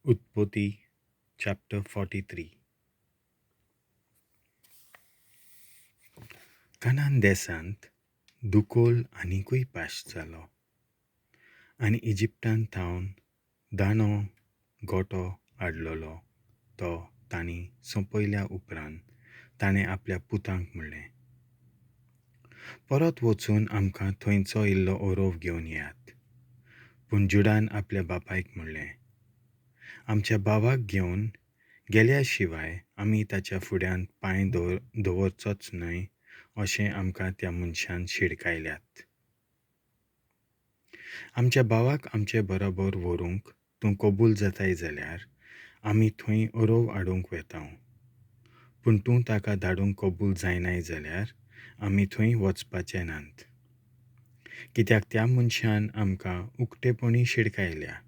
उत्पत्ती चॅप्टर 43. कनान देसांत दुकोल आनिकूय पाश जालो आनी इजिप्तांत थावन दाणो गोटो हाडलेलो तो तांणी सोंपयल्या उपरांत ताणें आपल्या पुतांक म्हणलें, परत वचून आमकां थंयचो इल्लो ओरोव घेवन येयात. पूण जुडान आपल्या बापायक म्हणलें, आमच्या भावाक घेवन गेल्या शिवाय आमी ताच्या फुड्यांत पांय दवरचोच न्हय अशें आमकां त्या मनशान शिडकायल्यात. आमच्या भावाक आमचे बरोबर व्हरूंक तूं कबूल जाताय जाल्यार आमी थंय ओरोव हाडूंक वेता, पूण तूं ताका धाडूंक कबूल जायनाय जाल्यार आमी थंय वचपाचे नात, कित्याक त्या मनशान आमकां उक्तेपणी शिडकायल्या.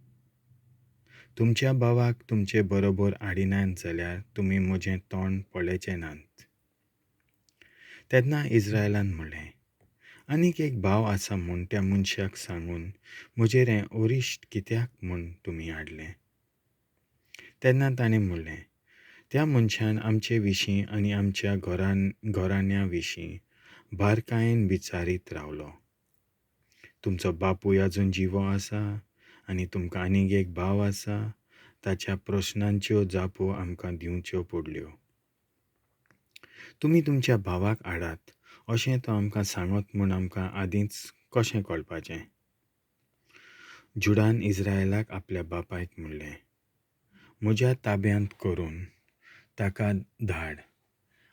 तुमच्या भावाक तुमचे बरोबर हाडिनात जाल्यार तुमी म्हजें तोंड पळयचें नात. तेन्ना इस्रायलान म्हणलें, आनीक एक भाव आसा म्हूण त्या मनशाक सांगून म्हजेर हें अरिश्ट कित्याक म्हूण तुमी हाडलें? तेन्ना ताणें म्हणलें, त्या मनशान आमचे विशीं आनी आमच्या घराण्या विशीं बारकायेन विचारीत रावलो. तुमचो बापूय अजून जिवो आसा आनी तुमकां आनीक एक भाव आसा, ताच्या प्रस्नांच्यो जापो आमकां दिवच्यो पडल्यो. तुमी तुमच्या भावाक हाडात अशें तो आमकां सांगत म्हूण आमकां आदींच कशें कळपाचें? जुडान इस्रायलाक आपल्या बापायक म्हणलें, म्हज्या ताब्यांत करून ताका धाड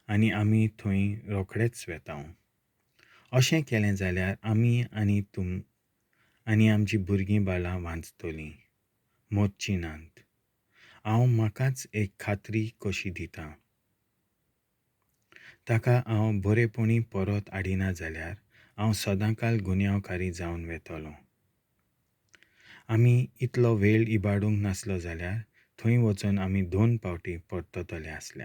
आनी आमी थंय रोखडेच वेता. अशें केलें जाल्यार आमी आनी आनी आमची भुरगीं बाळां वांचतलीं, मरचीं नात. हांव म्हाकाच एक खात्री कशी दितां, ताका हांव बरेपणी परत हाडिना जाल्यार हांव सदांकाल गुन्यांवकारी जावन वेतलो. आमी इतलो वेळ इबाडूंक नासलो जाल्यार थंय वचून आमी 2 फावटी परततले आसले.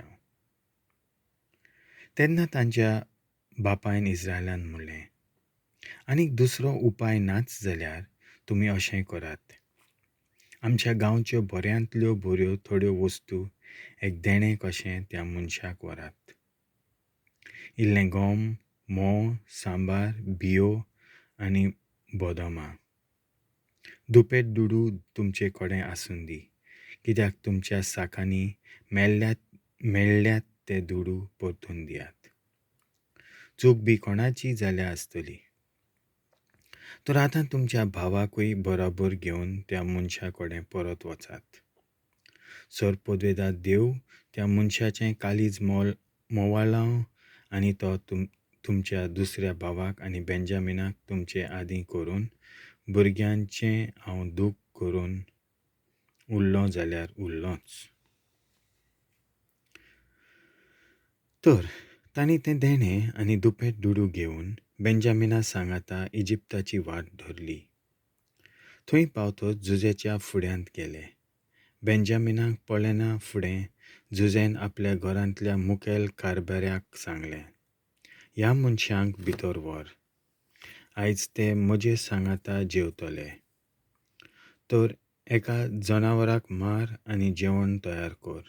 तेन्ना तांच्या बापायन इस्रायलान म्हणलें, आनीक दुसरो उपाय नाच जाल्यार तुमी अशें करात, आमच्या गांवच्यो बऱ्यांतल्यो बऱ्यो थोड्यो वस्तू एक देणें कशें त्या मनशाक व्हरात. इल्लें गोम, म्होंव, सांबार, बियो आनी बदामां. दुपेट दुडू तुमचे कडेन आसूं दी, कित्याक तुमच्या साकांनी मेळ्ळ्यात ते दुडू परतून दियात. चूक बी कोणाची जाल्या आसतली. तर आतां तुमच्या भावाकूय बराबर घेवन त्या मनशा कडेन परत वचात. सरपदवेदा देव त्या मनशाचें काळीज मोवाळां आनी तो तुमच्या दुसऱ्या भावाक आनी बेंजामिनाक तुमचे आदीं करून भुरग्यांचें हांव दूख करून उरलो जाल्यार उरलोच. तर तांणी तें देणें आनी दुपेट दुडू घेवन बेंजामिना सांगाता इजिप्ताची वाट धरली. थंय पावतच जुजेच्या फुड्यांत गेले. बेंजामिनाक पळयना फुडें जुजेन आपल्या घरांतल्या मुखेल कारभाऱ्याक सांगलें, ह्या मनशांक भितर व्हर, आयज ते म्हजे सांगाता जेवतले. तर एका जनावराक मार आनी जेवण तयार कर.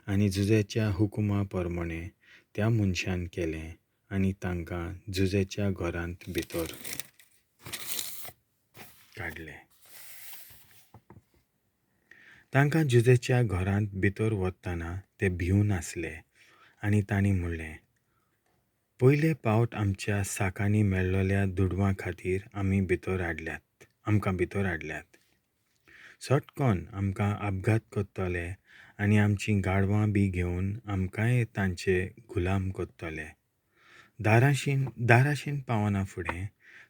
आनी जुजेच्या हुकुमा प्रमाणें त्या मनशान केलें आनी तांकां जुजेच्या घरांत भितर काडले. तांकां जुजेच्या घरांत भितर वतना ते भिवन आसले आनी तांणी म्हणलें, पयले पावट आमच्या साकांनी मेळ्ळल्या दुडवां खातीर आमी भितर हाडल्यात, आमकां भितर हाडल्यात. सटकन आमकां अपघात करतले आनी आमचीं गाडवां बी घेवन आमकांय तांचे गुलाम करतले. दाराशीन पावना फुडें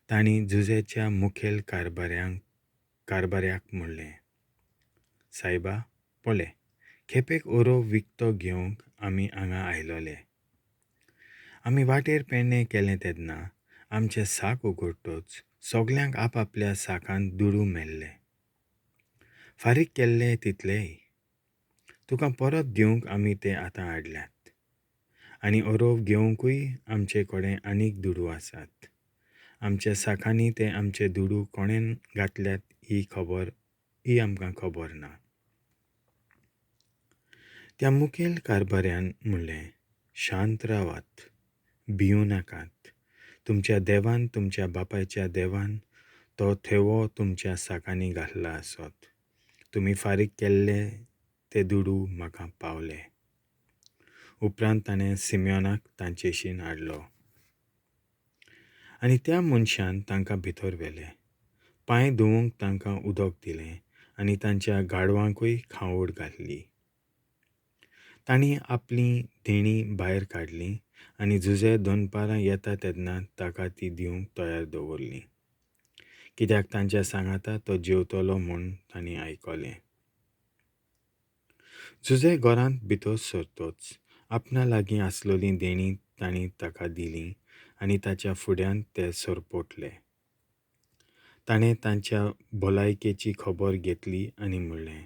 तांणी जुजेच्या मुखेल कारभाऱ्याक म्हणलें, सायबा पळय, खेपेक ओरोव विकतो घेवंक आमी हांगा आयलोले. आमी वाटेर पेडणें केलें तेन्ना आमचे साक उगडटच सगल्यांक आपापल्या साकांत दुडू मेळ्ळे, फारीक केल्ले तितलेय. तुका परत दिवंक आमी ते आतां हाडल्यात आनी ओरोव घेवंकूय आमचे कडेन आनीक दुडू आसात. आमच्या साकांनी ते आमचे दुडू कोणेन घातल्यात ही आमकां खबर ना. त्या मुखेल कारभाऱ्यान म्हणलें, शांत रावात, भिवूं नाकात. तुमच्या देवान, तुमच्या बापायच्या देवान तो थेवो तुमच्या साकांनी घातला आसत. तुमी फारीक केल्ले ते दुडू म्हाका पावले. उपरांत ताणें सिमियोनाक तांचेशीन हाडलो आनी त्या मनशान तांकां भितर व्हेले. पांय धुवूंक तांकां उदक दिलें आनी तांच्या गाडवांकूय खावड घातली. तांणी आपलीं देणीं भायर काडलीं आनी जुझे दनपारां येता तेन्ना ताका ती दिवंक तयार दवरलीं, कित्याक तांच्या सांगाता तो जेवतलो म्हूण तांणी आयकलें. जुझे घरांत भितर सरतोच आपणा लागीं आसलेलीं देणीं तांणी ताका दिलीं आनी ताच्या फुड्यांत ते सरपटले. ताणें तांच्या भलायकेची खबर घेतली आनी म्हणलें,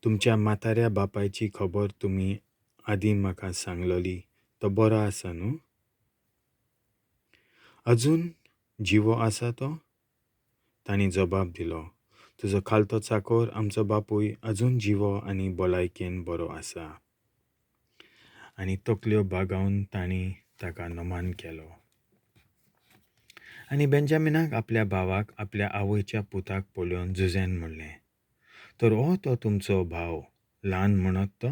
तुमच्या म्हाताऱ्या बापायची खबर तुमी आदीं म्हाका सांगलोली, तो बरो आसा न्हू? अजून जिवो आसा तो? तांणी जबाब दिलो, तुजो खालतो चाकोर आमचो बापूय अजून जिवो आनी भलायकेन बरो आसा. आनी तकल्यो बागावन तांणी ताका नमान केलो. आनी बेंजामिनाक आपल्या भावाक, आपल्या आवयच्या पुताक पळोवन जुझेन म्हणलें, तर हो तो तुमचो भाव, ल्हान म्हणत तो?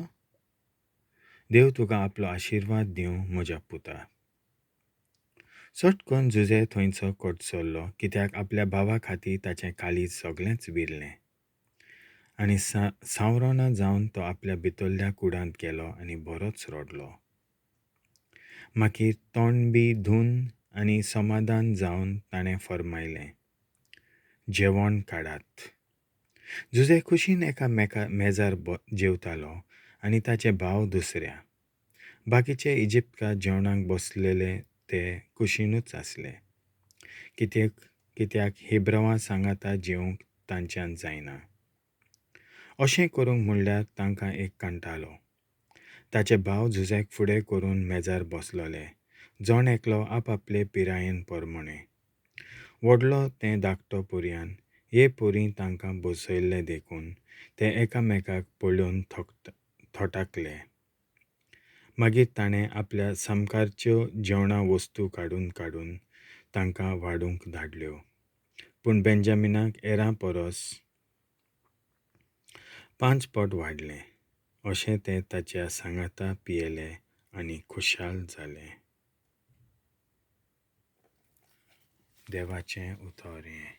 देव तुका आपलो आशिर्वाद दिवं म्हज्या पुता. सटकन जुझे थंयचो कडसरलो, कित्याक आपल्या भावा खातीर ताचें काळीज सगळेंच विरलें. आनी सांवरोना जावन तो आपल्या भितरल्या कुडांत गेलो आनी बरोच रडलो. मागीर तोंड बी धुवन आनी समाधान जावन ताणें फर्मायलें, जेवण काडात. जुझे खुशीन एका मेजार जेवतालो आनी ताचे भाव दुसऱ्या. बाकीचे इजिप्तकार जेवणाक बसलेले ते कुशीनूच आसले, कित्याक हेब्रवां सांगाता जेवंक तांच्यान जायना. अशें करूंक म्हणल्यार तांकां एक कंटाळो. ताचे भाव जुझ्याक फुडें करून मेजार बसलोले, जण एकलो आपापले पिरायेन परमणे. व्हडलो तें धाकटो पुरयान हे पोरी तांकां बसयल्ले देखून ते एकामेकाक पळोवन थटाकले. मागीर ताणें आपल्या सामकारच्यो जेवणा वस्तू काडून काडून तांकां वाडूंक धाडल्यो. पूण बेंजामिनाक हेरां परस 5 पट वाडलें. अशें ते ताच्या सांगाता पियेले आनी खुशाल जाले. देवाचें उतर हें.